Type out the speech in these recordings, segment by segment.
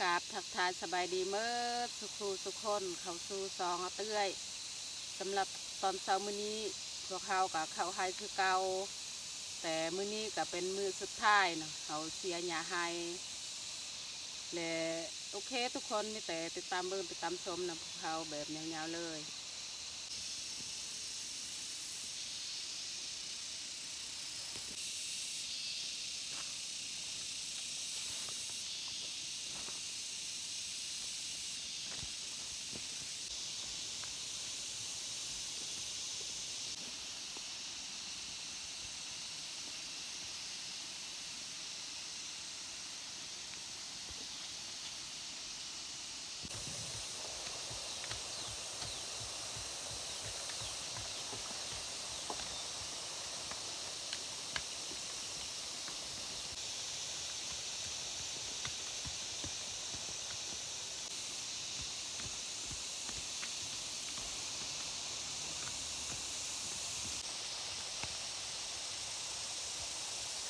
ກາບທັກທາຍສະບາຍດີເໝິດສູ່ຄູ່ສູ່ຄົນ ເຂົ້າສູ່ຊ່ອງອາເອື້ອຍ. ສຳລັບຕອນເຊົ້າມື້ນີ້ ພວກເຮົາກໍເຂົ້າໄຮ່ຄືເກົ່າ, ແຕ່ມື້ນີ້ກໍເປັນມື້ສຸດທ້າຍເນາະ ເຮົາເສຍຫຍ້າໄຮ່ ແລະ ໂອເຄ ທຸກຄົນມີແຕ່ຕິດຕາມເບິ່ງ ຕິດຕາມຊົມນຳພວກເຮົາແບບຍາວໆເລີຍ.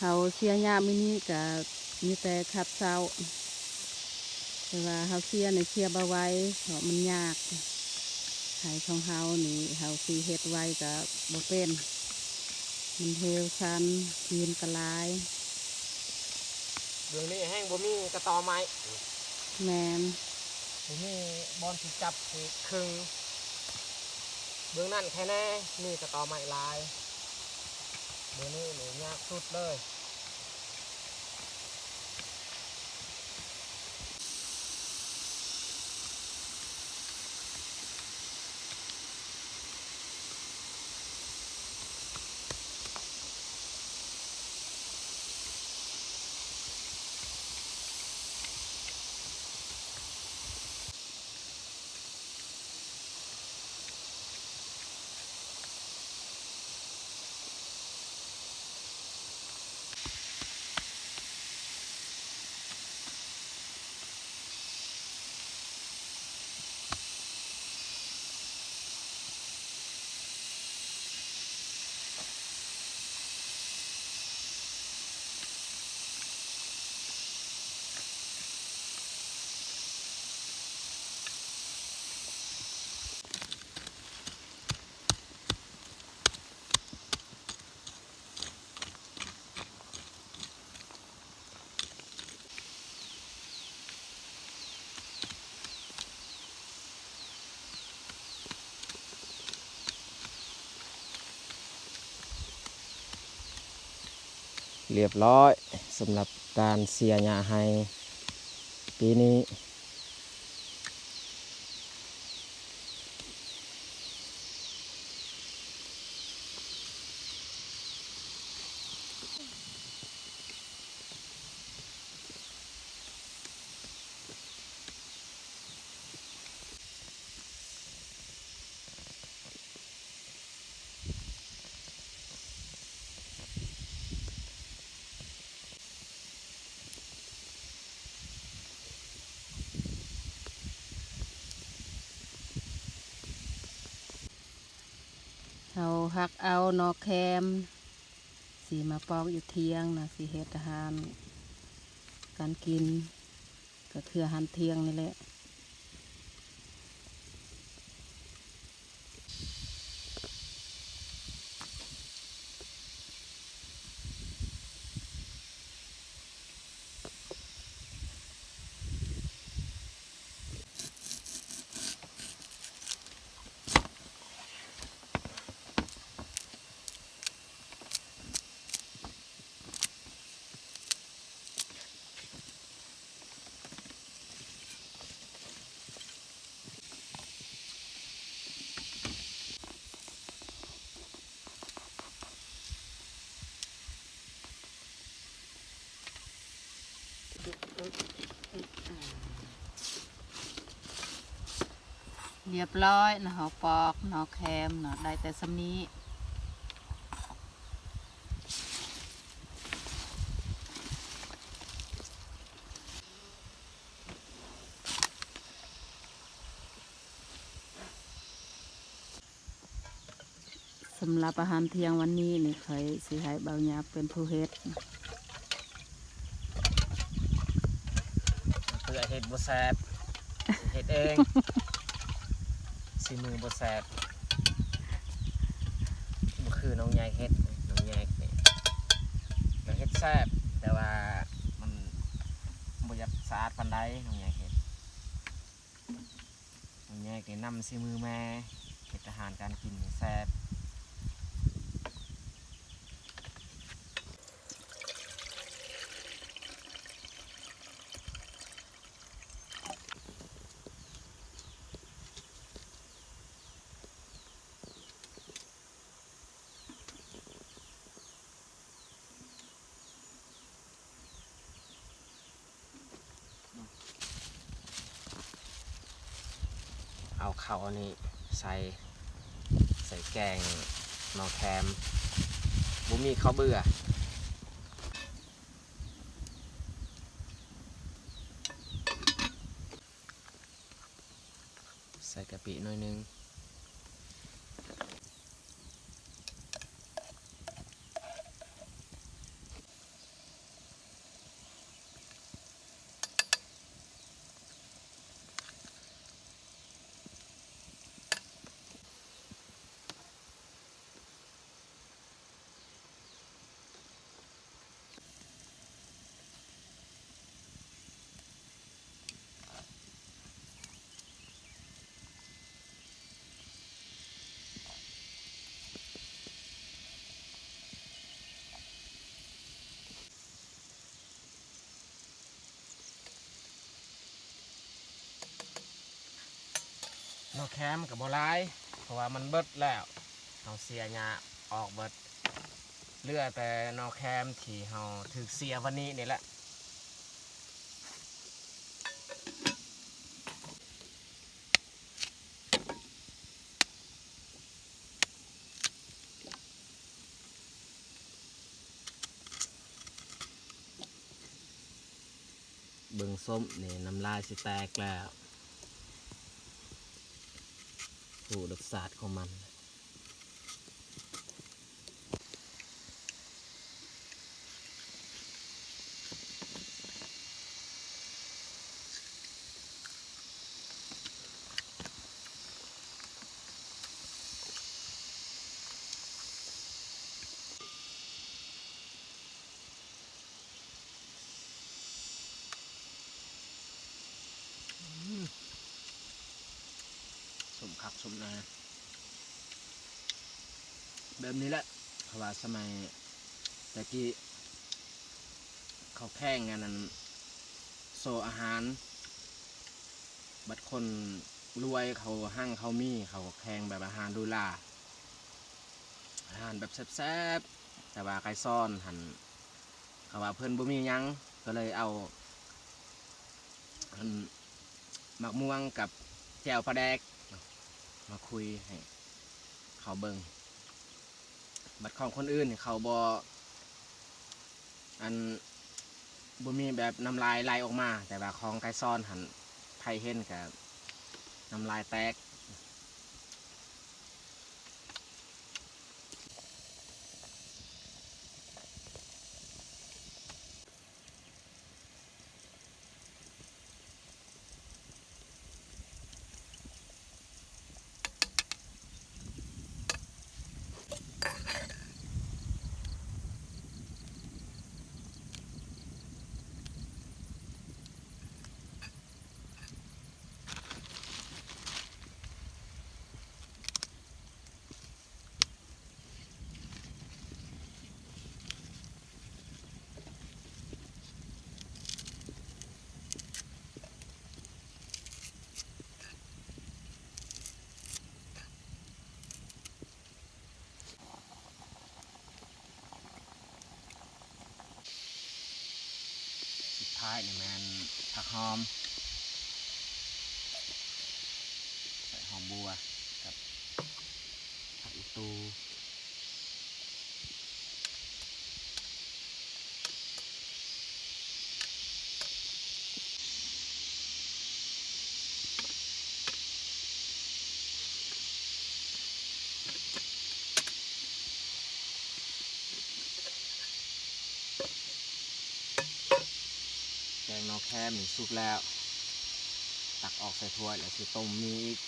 ເຮົາເສຍຫຍ້າມື້ນີ້ກະມີແຕ່ຂັດເຊົ້າ, ແຕ່ວ່າເຮົາເສຍນີ້ເສຍບໍ່ໄຫວ ເພາະມັນຍາກ. ໄຮ່ຂອງເຮົານີ້ເຮົາຊິເຮັດໄວກະບໍ່ເປັນ, ມັນເຮວຊັນ ຂີ້ດິນກະຫຼາຍ. ເບື້ອງນີ້ແຮ່ງບໍ່ມີກະຕໍໄມ້. ແມ່ນ. ບໍ່ມີບ່ອນຊິຈັບຊິເຄິ່ງ. ເບື້ອງນັ້ນແຄ່ແນ່ ມີກະຕໍໄມ້ຫຼາຍ. ມື້ນີ້ນີ້ຍາກສຸດເລີຍ. ລຽບຮ້ອຍ ສຳລັບການເສຍຫຍ້າໄຮ່ປີນີ້. ເຮົາຫັກເອົາໜໍ່ແຄມ ຊິມາປອກຢູ່ທ່ຽງນະ ຊິເຮັດອາຫານການກິນ ກະເພື່ອອາຫານທ່ຽງນີ້ແຫຼະ. ລຽບຮ້ອຍນະ ເຮົາປອກໜໍ່ແຄມເນາະ ໄດ້ແຕ່ສ່ຳນີ້. ສຳລັບອາຫານທ່ຽງວັນນີ້ນີ້ ຂ້ອຍຊິໃຫ້ບ່າວຫຍາບເປັນຜູ້ເຮັດ. ປ ເຮັດບໍ່ແຊບ ເຮັດເອງ ສີມືບໍ່ແຊບ ບໍ່ຄືນ້ອງໃຫຍ່ເຮັດ. ນ້ອງໃຫຍ່ນີ້ ກໍເຮັດແຊບ ແຕ່ວ່າມັນບໍ່ຢາກສະອາດປານໃດ ນ້ອງໃຫຍ່ເຮັດ. ນ້ອງແຍກນີ້ນຳສີມືແມ່ ເຮັດອາຫານການກິນນີ້ແຊບ. ເອົາເຂົ້າອັນນີ້ໃສ່ ໃສ່ແກງໜໍ່ແຄມ ບໍ່ມີເຂົ້າເບືອ. ໃສ່ກະປິໜ້ອຍໜຶ່ງ. ໜໍ່ແຄມກໍບໍ່ຫຼາຍ ເພາະວ່າມັນເບິດແລ້ວ ເຮົາເສຍຫຍ້າອອກເບິດ ເຫຼືອແຕ່ໜໍ່ແຄມທີ່ເຮົາຖືກເສຍວັນນີ້ນີ້ແຫຼະ. ເບິ່ງສົ້ມນີ້ ນ້ຳລາຍຊິແຕກແລ້ວ ຮູ້ລົດຊາດຂອງມັນ. ສົ້ມຄັກສົ້ມແນ່ ແບບນີ້ແຫຼະ ເພາະວ່າສະໄໝແຕ່ກີ້ ເຂົາແຂ່ງອັນນັ້ນ ໂຊອາຫານ ບັດຄົນລວຍເຂົາຮັ່ງເຂົາມີ ເຂົາກໍແຂ່ງແບບອາຫານຫຼູຫຼາ ອາຫານແບບແຊບໆ ແຕ່ວ່າໄກສອນຫັ້ນ ເຂົາວ່າເພິ່ນບໍ່ມີຫຍັງ ກໍເລີຍເອົາ ອັນ ໝາກມ່ວງກັບແຈ່ວປາແດກມາຄຸຍໃຫ້ເຂົາເບິ່ງ. ບັດຂອງຄົນອື່ນເຂົາບໍ່ ອັນ ບໍ່ມີແບບນ້ຳລາຍໄຫຼອອກມາ ແຕ່ວ່າຂອງໄກສອນຫັ້ນ ໃຜເຫັນກະນ້ຳລາຍແຕກ. ສຸດທ້າຍນີ້ແມ່ນຜັກຫອມ ໃສ່ຫອມບົວກັບຜັກອີ່ຕູ່. ແກງໜໍ່ແຄມນີ້ສຸກແລ້ວ ຕັກອອກໃສ່ຖ້ວຍ ແລ້ວຊິຕົ້ມໝີ່ອີກ.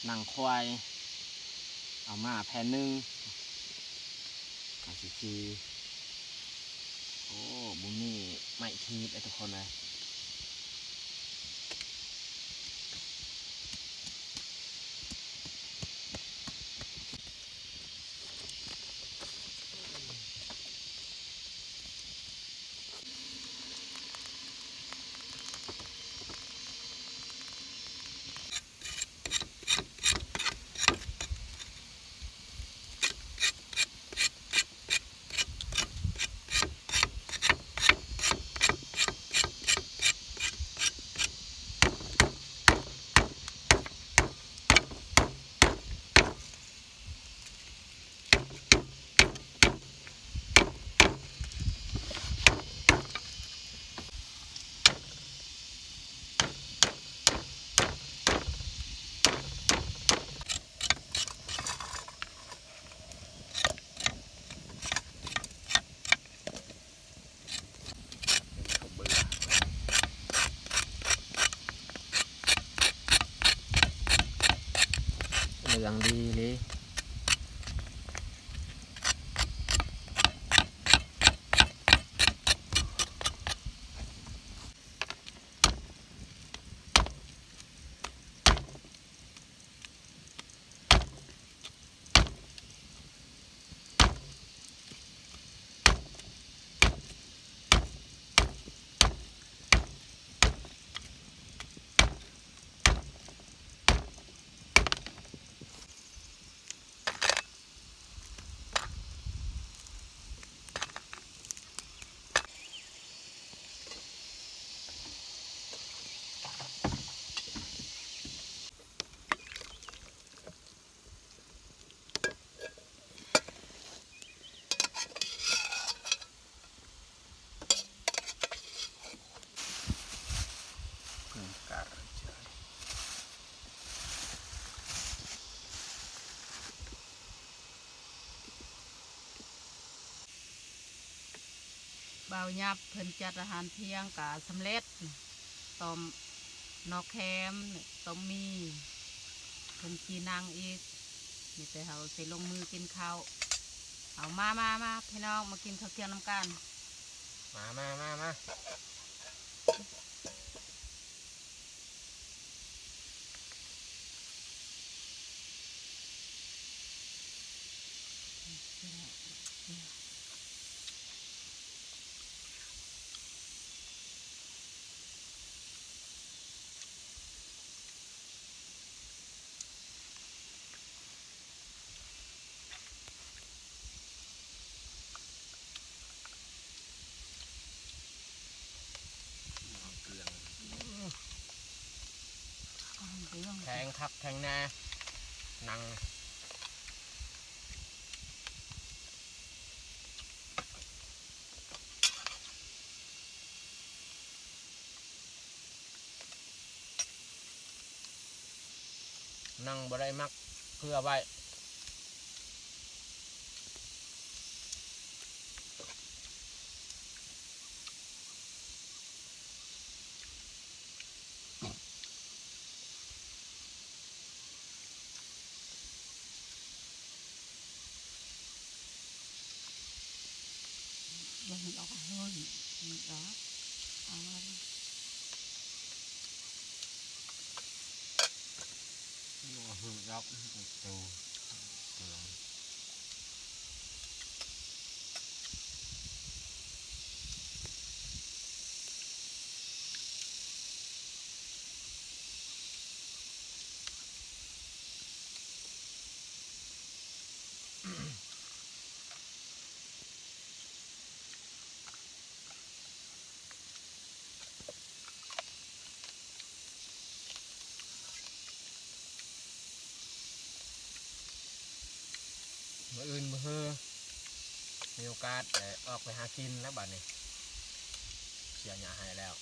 ໜັງຄວາຍ ເອົາມາແຜ່ນໜຶ່ງ ເອົາຊິ ໂອ້ ບໍ່ມີໄມ້ຂີດເດ້ທຸກຄົນເອີຍ. ເຫຼືອງດີເລີຍ. ບ່າວຫຍັບເພິ່ນຈັດອາຫານທ່ຽງກະສຳເລັດ ຕົ້ມໜໍ່ແຄມ ຕົ້ມໝີ່ ເພິ່ນຊິນັ່ງອີກ ມີແຕ່ເຮົາຊິລົງມືກິນເຂົ້າ. ເອົາ ມາ ມາ ມາ ພີ່ນ້ອງ ມາກິນເຂົ້າທ່ຽງນຳກັນ ມາ ມາ ມາ ມາ. ແຂງຄັກແຂງແນ່ ໜັງ. ໜັງບໍ່ໄດ້ໝັກເພື່ອໄວ້. ເ ມື້ອື່ນມື້ຮື ມີໂອກາດໄດ້ອອກໄປຫາກິນແລ້ວບາດນີ້ ເສຍຫຍ້າໃຫ້ແລ້ວ.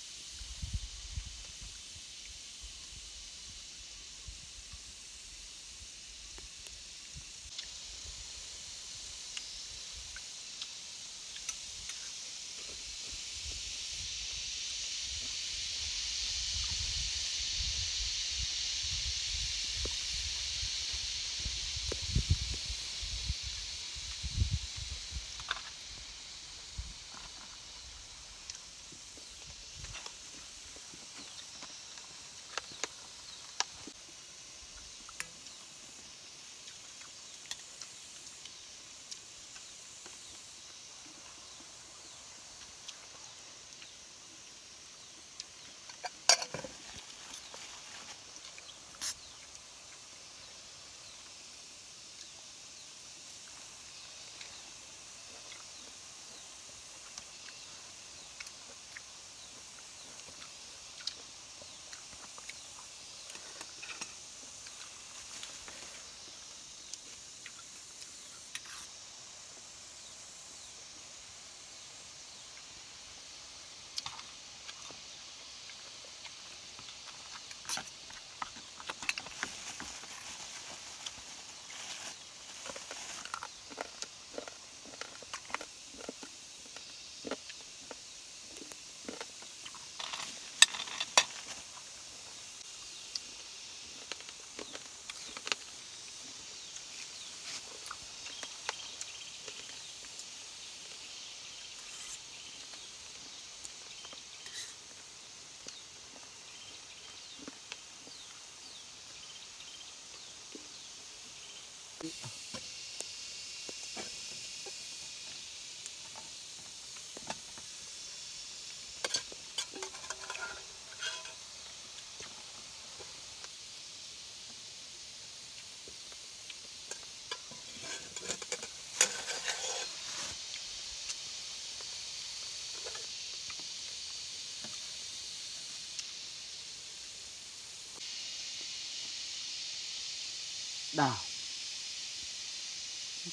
ດາວ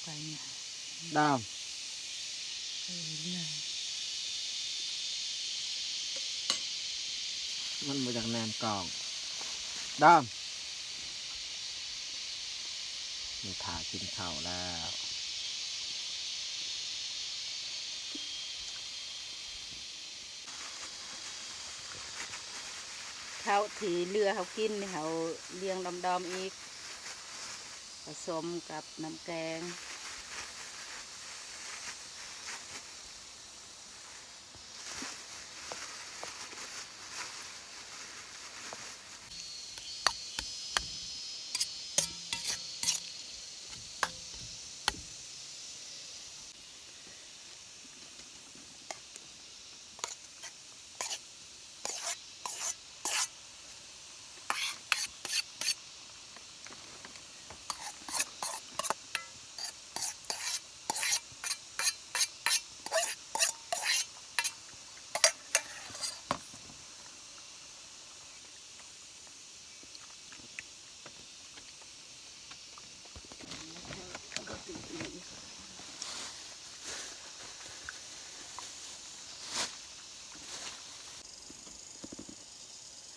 ໄປນີ້ ດາວ ເອີ ມັນບໍ່ຢາກແນມກ້ອງ ດາວ ມັນຖ້າກິນເຂົ້າແລ້ວ. ເຂົ້າທີ່ເຫຼືອເຮົາກິນນີ້ ເຮົາລຽງດອມໆອີກ ປະສົມກັບນ້ຳແກງ.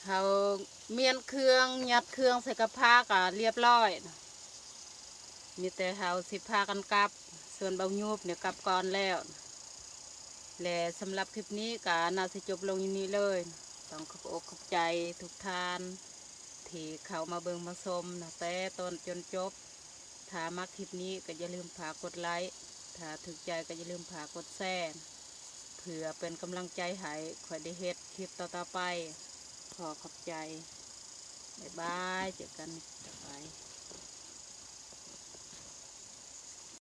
ເຮົາມ້ຽນເຄື່ອງ ຍັດເຄື່ອງໃສ່ກະພາກະລຽບລ້ອຍ ມີແຕ່ເຮົາຊິພາກັນກັບ ສ່ວນເບົາຍູບນີ້ກັບກ່ອນແລ້ວ ແລະ ສຳລັບຄລິບນີ້ກະໜ້າຊິຈົບລົງຢູ່ນີ້ເລີຍ. ຕ້ອງຂອບອົກຂອບໃຈທຸກທ່ານທີ່ເຂົ້າມາເບິ່ງມາຊົມນະ ແຕ່ຕົ້ນຈົນຈົບ. ຖ້າມັກຄລິບນີ້ກໍຢ່າລືມຝາກກົດໄລ ຖ້າຖືກໃຈກໍຢ່າລືມຝາກກົດແຊ ເພື່ອເປັນກຳລັງໃຈໃຫ້ຂ້ອຍໄດ້ເຮັດຄລິບຕໍ່ໆໄປ. ຂໍຂອບໃຈ. ບາຍບາຍ. ເຈີກັນ